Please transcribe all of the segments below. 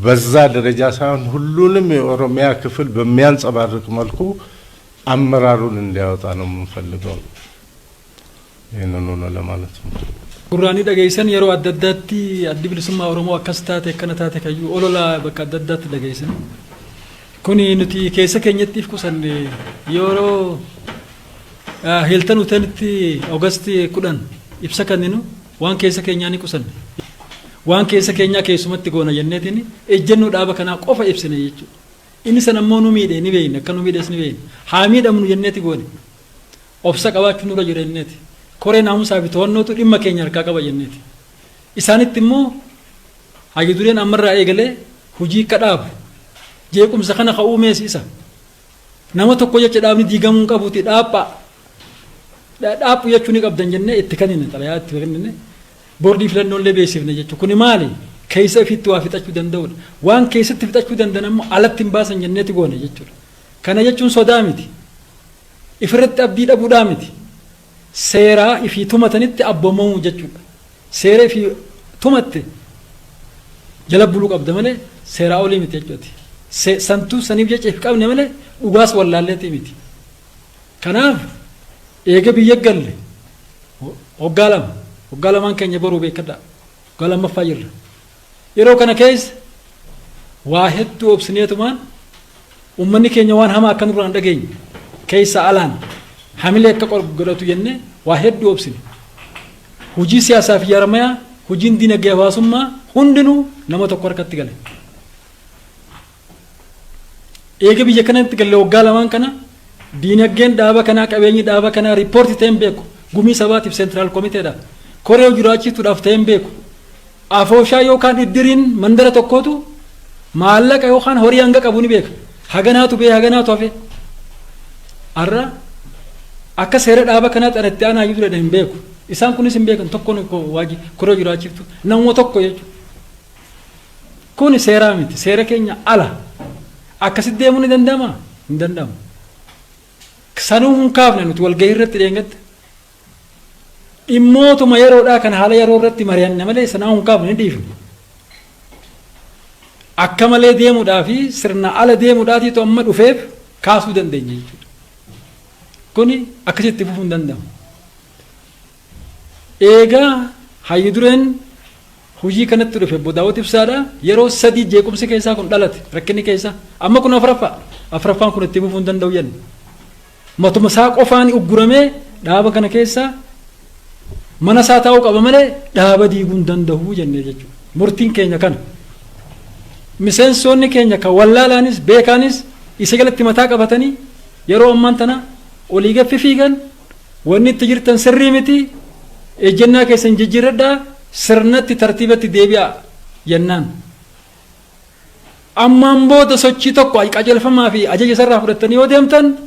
በዛ ደረጃ ሳይሆን ሁሉንም የኦሮሚያ ክፍል በሚያንጸባርቅ መልኩ አመራሩን እንዲያወጣ ነው የምንፈልገው። ይህንኑ ነው ለማለት ነው። Gurraanii dhageessan yeroo adda addaatti Addi Bilisummaa Oromoo akkas taate akkana taate kayyuu olola bakka adda addaatti dhageessan. Kuni nuti keessa keenyatti if qusanne yeroo Hilton Hoteelitti August 10 ibsa kenninu waan keessa keenyaa ni qusanne. Waan keessa keenyaa keessumatti goona jenneetiin ejjennoo dhaaba kanaa qofa ibsine jechuudha. Inni sana ammoo nu miidhe ni beekna, akka nu miidhes ni beekna. Haa miidhamnu jenneeti goone. Obsa qabaachuu nurra jira jenneeti. Koree naamusaa fi to'annootu dhimma keenya harkaa qaba jenneeti. Isaanitti immoo hayyu dureen ammarraa eegalee hojii akka dhaabu jeequmsa kana ka uumees isa. Nama tokko jecha dhaabni diigamuu hin qabuuti dhaaphaa. Dhaaphu jechuu ni qabdan jennee itti kennine, xalayaa itti kennine, boordii filannoo illee beeksifne jechuudha. Kuni maali? Keessa ofiitti waa fixachuu danda'udha. Waan keessatti fixachuu danda'an ammoo alatti hin baasan jenneeti goone jechuudha. Kana jechuun sodaa miti. Ifirratti abdii dhabuudhaa miti. Seeraa ifii tumatanitti abboomamuu jechuudha. Seera ifii tumatte jala buluu qabda malee seeraa olii miti jechuudha. Santuu saniif jecha if qabne malee dhugaas wallaalleetii miti. Kanaaf eega biyya galle waggaa 2, waggaa lamaan keenya boruu beekadhaa, waggaa lammaffaa jirra. Yeroo kana keessa waa hedduu obsineetumaan uummanni keenya waan hamaa akka nurraan dhageenye keessa alaan hamilee akka godhatu jennee waa hedduu obsine. Hojii siyaasaa fi jaarmayaa, hojiin dinagdee hawaasummaa hundinuu nama tokko harkatti gale. Eega biyya kanatti galle waggaa lamaan kana diinagdeen dhaaba kanaa, qabeenyi dhaaba kanaa riippoortii ta'een beeku gumii sabaatiif central komiteedhaaf koree jiraachistuudhaaf ta'een beeku. Afooshaa yookaan iddiriin mandara tokkootu maallaqa yookaan horii hanga qabu ni beeka. Haganaatu bee, haganaatu hafe. Har'a akka seera dhaaba kanaatti ana itti aanaa jiru hin beeku. Isaan kunis hin beekan, tokkoon waajji koree jiraachiftu namuma tokko jechuudha. Kuni seeraa miti, seera keenya ala. Akkasitti deemuu ni danda'amaa? Hin danda'amu. Sanuu hin kaafne nuti walgahii irratti dheengatte. Dhimmootuma yeroodhaa kan haala yeroo irratti mari'anne malee sanaa hin kaafne, ni dhiifne. Akka malee deemuudhaa fi sirna ala deemuudhaatiitu amma dhufeef kaasuu dandeenya jechuudha. Kuni akkasitti fufuu hin danda'amu. Eegaa hayyu dureen hojii kanatti dhufe Obbo Daawit Ibsaadha. Yeroo 3 jeequmsi keessaa kun dhalate, rakkinni keessaa. Amma kun afuraffaa. Afuraffaan kun itti fufuu hin danda'u jenne. Matuma isaa qofaan ugguramee dhaaba kana keessaa mana isaa taa'uu qaba malee dhaaba diiguu hin danda'u jennee jechuudha. Murtiin keenya kana. Miseensonni keenya kan wallaalaanis beekaanis isa jalatti mataa qabatanii yeroo ammaan tana olii gaffi fiigan, wanni itti jirtan sirrii miti, ejjennaa keessan jijjiirradhaa, sirnatti tartiibatti deebi'aa jennaan. Ammaan booda sochii tokko qajeelfamaa fi ajaja isarraa fudhattanii yoo deemtan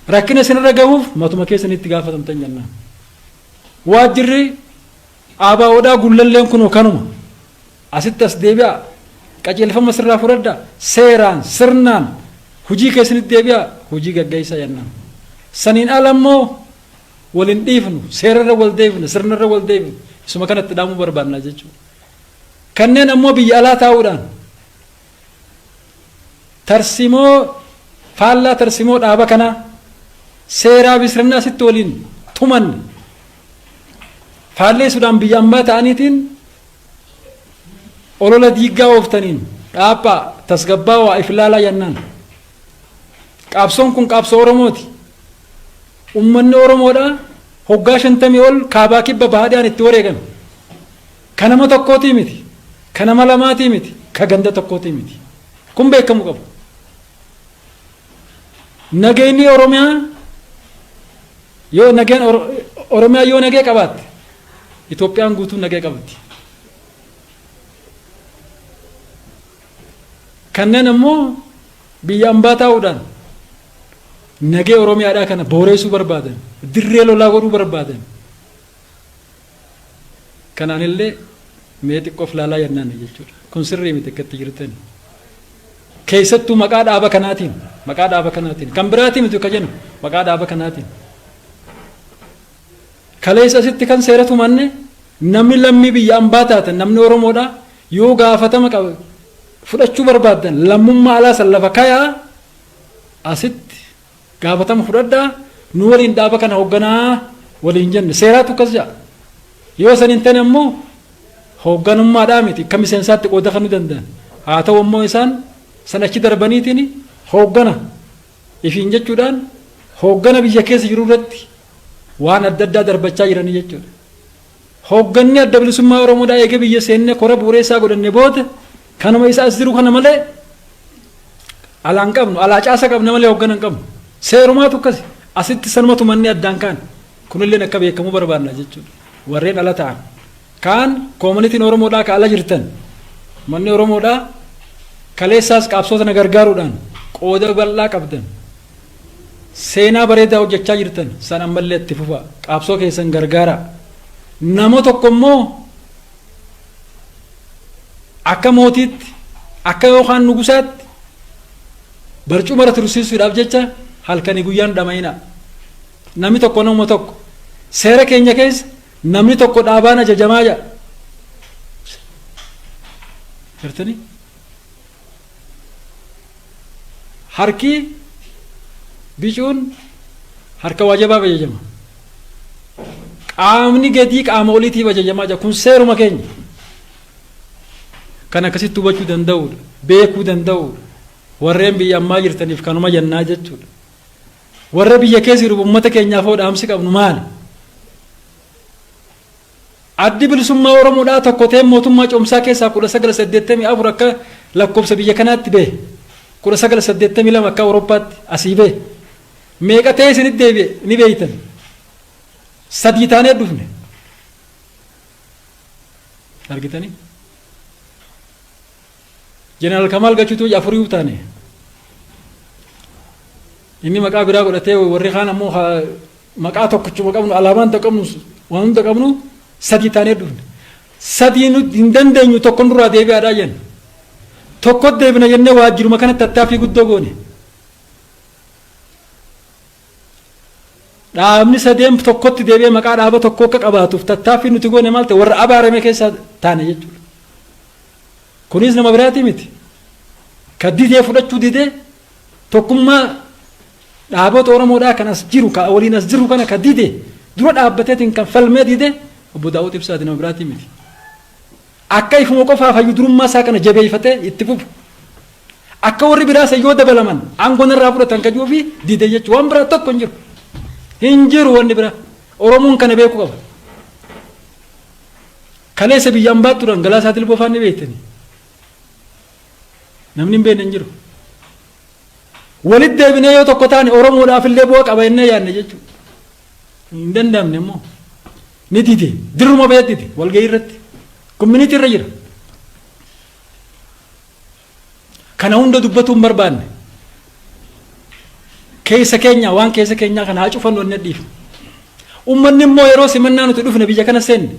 rakkina isinirra gahuuf matuma keessanitti gaafatamtan jennaan. Waajjirri ABOdhaa Gullalleen kunoo kanuma. Asitti as deebi'aa, qajeelfama sirraa fudhadhaa, seeraan sirnaan hojii keessanitti deebi'aa, hojii gaggeessaa jennaan. Saniin ala immoo wal hin dhiifnu, seerarra wal deebifna, sirnarra wal deebifna, isuma kanatti dhaamuu barbaanna jechuudha. Kanneen ammoo biyya alaa taa'uudhaan tarsimoo faallaa tarsimoo dhaaba kanaa seeraa fi sirna asitti waliin tumanne faalleessuudhaan biyya ambaa ta'aniitiin olola diiggaa ooftaniin dhaabaa tasgabbaawaa if ilaalaa jennaan. Qaabsoon kun qaabsoo Oromooti. Uummanni Oromoodhaa hoggaa 50 ol kaabaa kibba bahaadhaan itti wareegame. Ka nama tokkootii miti. Ka nama lamaatii miti. Ka ganda tokkootii miti. Kun beekamu qabu. Nageenyi Oromiyaa yoo nageen Oromiyaa yoo nagee qabaatte Itoophiyaan guutuun nagee qabdi. Kanneen ammoo biyya ambaa taa'uudhaan nagee Oromiyaadhaa kana booreessuu barbaadan, dirree lolaa godhuu barbaadan. Kanaan illee mee xiqqoof laalaa jennaan jechuudha. Kun sirrii miti akkatti jirtani. Keessattuu maqaa dhaaba kanaatiin, maqaa dhaaba kanaatiin, kan biraatiin miti akka jennu, maqaa dhaaba kanaatiin. Kaleessa asitti kan seera tumanne Namni lammii biyya ambaa taatan, namni Oromoodha, yoo gaafatama qaba fudhachuu barbaaddan, lammummaa alaa san lafa kayaa, asitti gaafatama fudhadhaa, nu waliin dhaaba kana hoogganaa waliin jenne. Seeraatu akkas jedha. Yoo san hin taane ammoo hoogganummaadhaa miti, akka miseensaatti qooda kennuu danda'an. Haa ta'u ammoo isaan san achi darbaniitiin hooggana ifiin jechuudhaan hooggana biyya keessa jiru irratti waan adda addaa darbachaa jiranii jechuudha. Hoogganni Adda Bilisummaa Oromoodhaa eegee biyya seennee kora bu'uureessaa godhanne booda kanuma isa as jiru kana malee alaan qabnu, alaa caasa qabna malee hooggana hin qabnu. Seerumaatu akkasi. Asitti sanuma tumanni addaan kaan. Kunilleen akka beekamuu barbaanna jechuudha. Warreen ala ta'an. Kaan koominitiin Oromoodhaa ka ala jirtan, manni Oromoodhaa kaleessaas qabsoota na gargaaruudhaan qooda bal'aa qabdan. Seenaa bareedaa hojjechaa jirtan san ammallee itti fufaa. Qabsoo keessan gargaaraa. Nama tokko immoo akka mootiitti, akka yookaan nugusaatti barcuma irra tursiisuudhaaf jecha halkanii guyyaan dhama'ina. Namni tokko nama tokko. Seera keenya keessa namni tokko dhaabaan ajajamaa jedha. Gartanii? Harki bicuun harka waajabaaf ajajama. Qaamni gadii qaama oliitiif ajajamaa jira. Kun seeruma keenya. Kan akkasitti hubachuu danda'uudha. Beekuu danda'uudha. Warreen biyya ammaa jirtaniif kanuma jennaa jechuudha. Warra biyya keessa jiru uummata keenyaaf hoo dhaamsi qabnu maali? Addi Bilisummaa Oromoodhaa tokko ta'ee mootummaa ce'umsaa keessaa 1984 akka lakkoofsa biyya kanaatti bahe. 1982 akka Awurooppaatti asii bahe. Meeqa ta'ee isinitti deebi'e ni beeytan. Sadii taanee dhufne. Argitanii? Jeneraal Kamaal Galchuutu afuriyyuu taane. Inni maqaa biraa godhatee, warri kaan ammoo maqaa tokkichuma qabnu, alaabaan tokko qabnu, waan hunda qabnu, sadii taanee dhufne. Sadii nu hin dandeenyu, tokkon duraa deebi'aadhaa jenne. Tokko deebina jennee waajjiruma kanatti tattaaffii guddoo goone. Dhaabni sadeen tokkotti deebi'ee maqaa dhaaba tokkoo akka qabaatuuf tattaaffii nuti goone maal ta'e? Warra abaarame keessaa taane jechuudha. Kunis nama biraatii miti. Ka didee fudhachuu didee, tokkummaa dhaabota Oromoodhaa kan as jiru, ka waliin as jiru kana ka dide, dura dhaabbateetiin kan falmee dide obbo Daawud Ibsaati, nama biraatii miti. Akka ifuma qofaaf hayyu durummaa isaa kana jabeeffatee itti fufu. Akka warri biraas yoo dabalaman aangoo narraa fudhatan kajuu fi dide jechuudha. Waan biraa tokko hin jiru. Hin jiru wanni biraa. Oromoon kana beekuu qaba. Kaleessa biyya ambaa turan Galaasaa Dilboo faan ni beektanii. Namni hin beekne hin jiru. Walitti deebinee yoo tokko taane Oromoodhaaf illee bu'aa qaba jennee yaadne jechuudha. Hin danda'amne immoo. Ni dide. Dirruma bahee dide walgahii irratti. Community irra jira. Kana hunda dubbatuu hin barbaanne. Keessa keenya, waan keessa keenyaa kana haa cufannu inni dhiifne. Uummanni immoo yeroo simannaa nuti dhufne biyya kana seenne,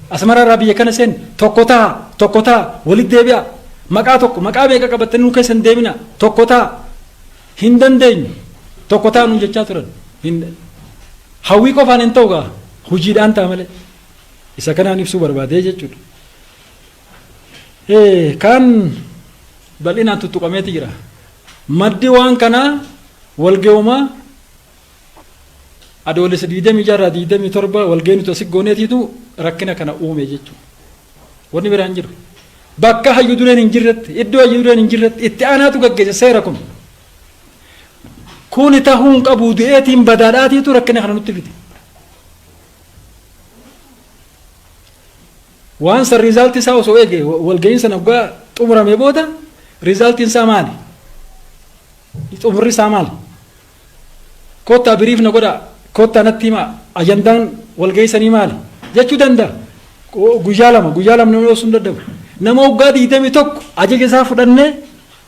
Asmaraa irraa biyya kana seenne, tokko ta'a, tokko ta'a, walitti deebi'a. Maqaa tokko, maqaa meeqa qabattanii nu keessa hin deemina, tokko ta'a. Hin dandeenyu. Tokko ta'a nuun jechaa turan. Hawwii qofaan hin ta'u gaa, hojiidhaan ta'a malee. Isa kanaan ibsuu barbaadee jechuudha. Kan bal'inaan tuttuqameeti jira. Maddi waan kanaa walga'umaa Adoolessa 26 27 walga'ii nuti asii gooneetiitu rakkina kana uume jechuudha. Wanni biraan jiru. Bakka hayyu dureen hin jirretti, iddoo hayyu dureen hin jirretti itti aanaatu gaggeessa seera kun. Kuni tahuu hin qabu du'eetiin badaadhaatiitu rakkina kana nutti fide. Waan san result isaa osoo eege, walga'iin sana waggaa xumurame booda resultiin isaa maali? Xumurri isaa maali? Kottaa brief na godhaa, kottaa natti himaa, ajandaan walga'ii sanii maali? Jechuu danda'a. Guyyaa 2, guyyaa 2 namni osoo hin dadhabu. Nama waggaa 21 ajaja isaa fudhannee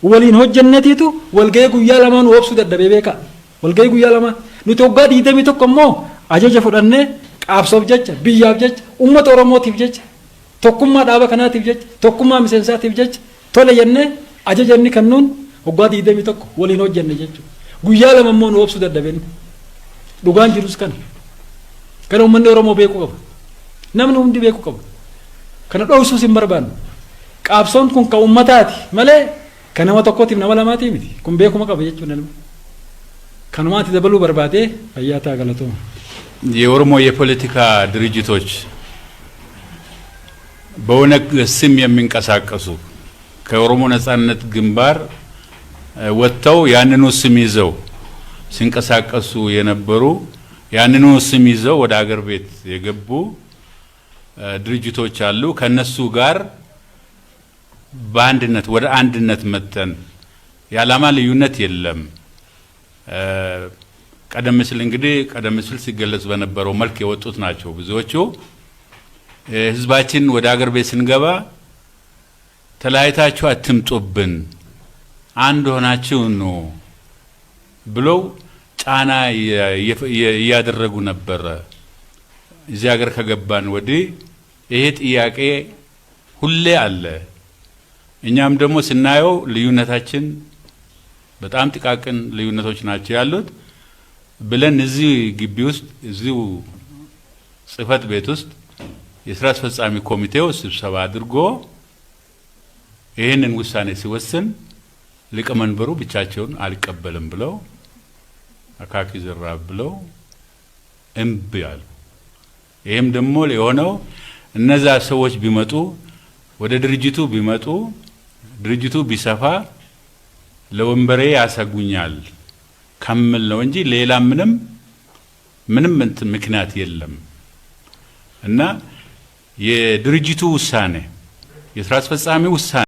waliin hojjennetiitu walga'ii guyyaa 2 nu obsuu dadhabee beekaa. Walga'ii guyyaa 2 nuti waggaa 21 immoo ajaja fudhannee qaabsoof jecha, biyyaaf jecha, uummata Oromootiif jecha, tokkummaa dhaaba kanaatiif jecha, tokkummaa miseensaatiif jecha tole jennee ajaja inni kennuun waggaa 21 waliin hojjenne jechuudha. Guyyaa 2 immoo nu obsuu dadhabenne. Dhugaan jirus kana. Kana uummanni Oromoo beekuu qaba. Namni hundi beekuu qabu. Kana dhoowsuus hin barbaannu. Qaabsoon kun kan ummataati malee kan nama tokkootiif nama lamaatii miti. Kun beekuma qaba jechuudha namni. Kanumaatti dabaluu barbaadee fayyaa ta'a galatooma. የኦሮሞ የፖለቲካ ድርጅቶች በኦነግ ስም የሚንቀሳቀሱ ከኦሮሞ ነጻነት ግንባር ወጥተው ያንኑ ስም ይዘው ሲንቀሳቀሱ የነበሩ ያንኑ ስም ይዘው ወደ አገር ቤት የገቡ ድርጅቶች አሉ። ከነሱ ጋር በአንድነት ወደ አንድነት መጥተን የዓላማ ልዩነት የለም። ቀደም ሲል እንግዲህ ቀደም ሲል ሲገለጽ በነበረው መልክ የወጡት ናቸው ብዙዎቹ። ህዝባችን ወደ አገር ቤት ስንገባ ተለያይታችሁ አትምጡብን፣ አንድ ሆናችሁ ኑ ብለው ጫና እያደረጉ ነበረ። እዚህ ሀገር ከገባን ወዲህ ይሄ ጥያቄ ሁሌ አለ። እኛም ደግሞ ስናየው ልዩነታችን በጣም ጥቃቅን ልዩነቶች ናቸው ያሉት ብለን እዚህ ግቢ ውስጥ እዚሁ ጽህፈት ቤት ውስጥ የስራ አስፈጻሚ ኮሚቴው ስብሰባ አድርጎ ይህንን ውሳኔ ሲወስን ሊቀመንበሩ ብቻቸውን አልቀበልም ብለው አካኪ ዘራፍ ብለው እምቢ አሉ። ይህም ደግሞ የሆነው እነዛ ሰዎች ቢመጡ ወደ ድርጅቱ ቢመጡ ድርጅቱ ቢሰፋ ለወንበሬ ያሰጉኛል ከሚል ነው እንጂ ሌላ ምንም ምንም እንትን ምክንያት የለም። እና የድርጅቱ ውሳኔ የስራ አስፈጻሚ ውሳኔ